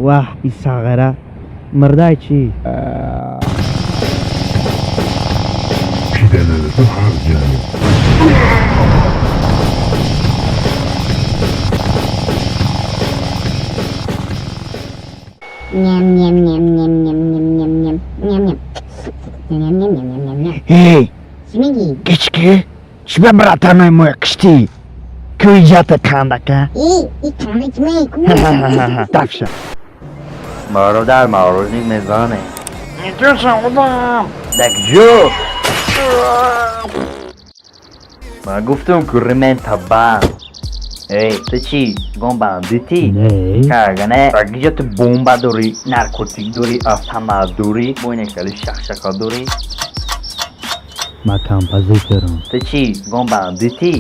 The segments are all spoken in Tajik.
Ваҳ, и сағира мирдай чӣ? Pideleri harcayalım. Ням ням ням ням ням ням ням ням ням ням ням ням ням ням ням ням. Эй, Чӣ мегӣ? Кички, чиба братаной моя кишти? Куиҷата кандака? И и канда чӣ мегӣ? Дафша. Бародар, мороженик мезане. Дак ҷо. Ман гуфтам, ки ремен табан. Эй, ту чӣ? Гон бандитӣ? Не. Каргане, рагиҷа ту бомба дорӣ, наркотик дорӣ, автомат дорӣ, бойне хеле шахшака дорӣ. Ман композиторам. Ту чӣ? Гон бандитӣ?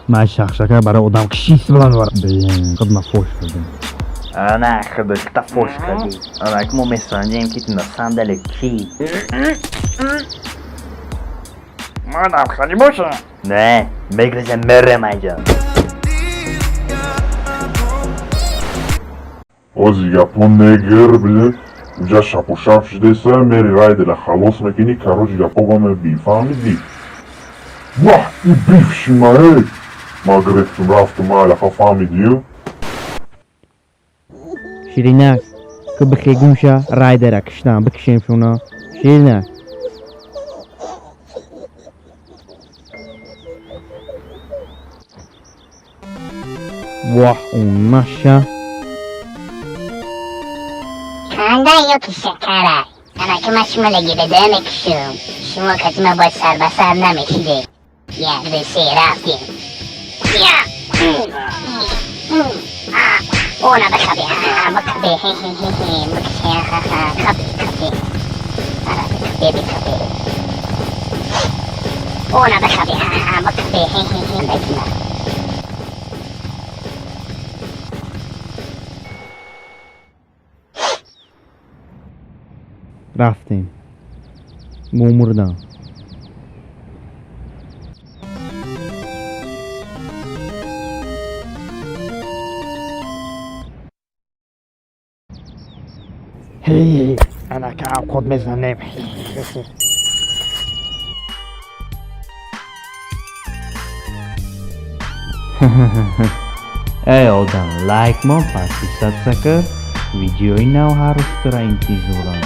Ман шахшака барои одамкушӣ истифода мебарам. Блин, худ ман фош кардам. Ана, худо та фош кардӣ. Ана, ки мо месанҷем, ки ту на самом деле кӣ. Не, мегрезем, мерем айҷа. Ози гапо негр, блин. Уҷа шапушап шудеса, мери райдера халос мекунӣ, короче, гапо ба мебӣ, фаҳмидӣ? Ваҳ, и бивши ма, эй! Ма гирифтум, рафтум, алақа, фаҳмидию? Ширинак, ку бихегумша райдера киштам, бикишем шуна. Ширинак. Ваҳ, он наша. Канда ё ки шакара? Ана, ки ман шумо легибеда мекушам. Шумо кати ма бояд сар ба сар намешиде. Як, ду, се, рафтем. Я! Она бихабе, бихабе, хе-хе-хе, бикше, ха-ха, хабе, хабе. Ана, бихабе, бихабе. Она бихабе, бихабе, хе-хе-хе, бикна. Рафтем. Мурдам. Эй, анака авқот мезанем. Эй, одам, лайк мон, подписаться ка, видеои нав ҳар рӯз тура интизорам.